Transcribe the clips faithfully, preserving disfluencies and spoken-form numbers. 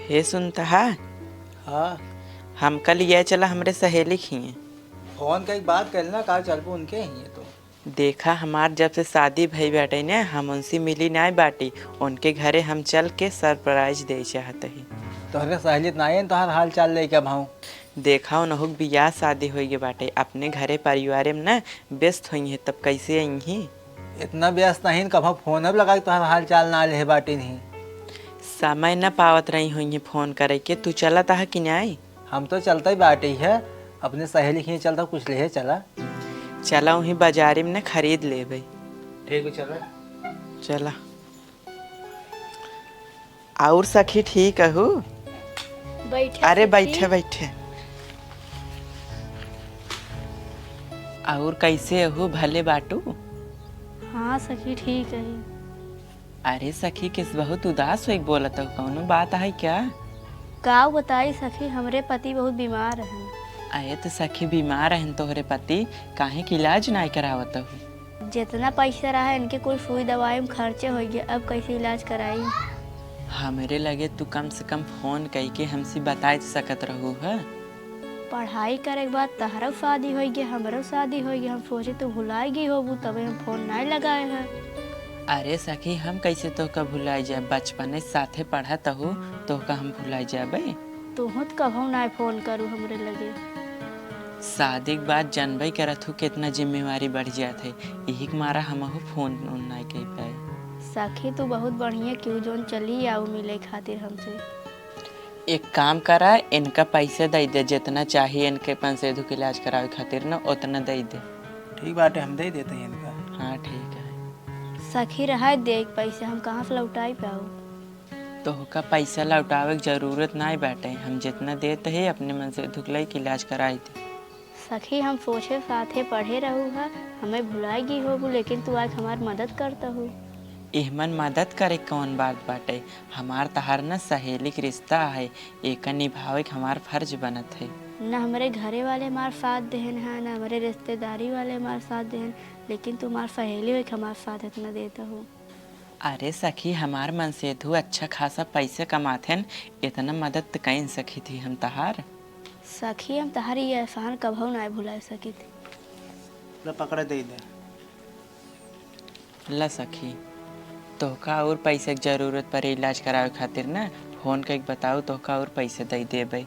हे सुनता हा? हाँ। हमका लिया चला हमरे सहेली खिए। फोन कइके बात कर लेना, का चलबू उनके हिए तो। देखा, हमार जब से शादी भई बाटे ने, हम उनसे मिली नाई बाटी। उनके घरे हम चल के सरप्राइज दे चाहत ही। तोहरे सहेली त नाई है, तोहर हाल चाल लेके अब हम। देखा, उनहु के बियाह शादी होई गे बाटे, अपने घरे परिवारे में न व्यस्त होई है, तब कैसे आई ही? इतना व्यस्त नहीं, कभो फोन अब लगा के तोहर हाल चाल ना लेहे बाटी नहीं। समय न पावत रही होई है फोन करे के। तू चलत हा कि नाई? हम तो चलता ही बाटे है, अपने सहेली खिए चलता, कुछ लेहे चला। चला, वहीं बाजारी में न खरीद लेबे। ठीक है, चला। चला। और सखी ठीक अहू? बैठे अरे सखी। बैठे, बैठे। और कैसे अहू, भले बाटू? हाँ सखी, ठीक है। अरे सखी, किस बहुत उदास होइके बोलत हो, कौनो बात है क्या? का बताई सखी, हमरे पति बहुत बीमार हैं। अरे तो सखी, बीमार हैं तोहरे पति, काहे के इलाज नाई करावत हो? जितना पैसा रहा इनके कुल सुई दवाई में खर्चे होइ गए, अब कैसे इलाज कराई? हमरे लगे तू कम से कम फोन कइके हमसे बताए तो सकत रहू है। पढ़ाई करे के बाद तहरो शादी होइ गए, हमरो शादी होइ गए, हम सोचे तू भुलाई गई होबू, तबे हम फोन नाई लगाए हैं। अरे सखी, हम कैसे तोहका भुलाई जाए? बचपने से साथे पढ़त हू, तोहका हम भुलाई जाबे? तोहू त कभो नाई फोन करू हमरे लगे। शादी के बाद जनबे करत हू, कितना जिम्मेवारी बढ़ जात है, यही के मारा हमहू फोन उन नाई कई पाए। सखी, तू बहुत बढ़िया क्यों जोन चली आऊ मिले खातिर हमसे। एक काम करा, इनका पैसे दे दे, जितना चाहिए इनके पंसेधु के इलाज करावे खातिर ना, उतना दे दे। ठीक बाटे, हम दे देते हैं इनका। हाँ, ठीक है। सखी, रहा दे एक पैसे, हम कहाँ से लौटाई पाऊ? तोहका पैसा लौटावे के जरूरत नाई बाटे, हम जितना देत है अपने पंसेधु के लइके इलाज कराई दे। सखी, हम सोचे साथे पढ़े रहू है, हमें भुलाई गई होबू, लेकिन तू आज हमार मदद करत हू। एहमन मदद करे कौन बात बाटे, हमार तहार न सहेली के रिश्ता है, एका निभावे के हमार फर्ज बनत है। न हमरे घरे वाले हमार साथ देहन है, न हमरे रिश्तेदारी वाले हमार साथ देहन, लेकिन तू हमार सहेली होइके हमार साथ इतना देत हू। अरे सखी, हमार पंसेधु अच्छा खासा पैसा कमात हन, इतना मदद त कइन सकी थी हम तहार। सखी, हम तहार ये एहसान कभो नाय भुला सकी थी। ले पकड़े दे दे। ला सखी, तोहका और पैसा के जरूरत पड़े इलाज करावे खातिर ना, फोन कइके बताऊ, तोहका और पैसा दे देबे।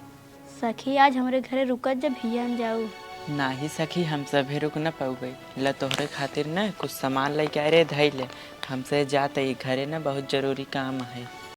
सखी, आज हमरे घरे रुकत जब हियन जाऊ। नाही सखी, हम सभे रुक न पउबे। ल तोहरे खातिर न कुछ सामान लइके आए रहे, धइ ले। हमसे जात ई घरे न बहुत जरूरी काम है।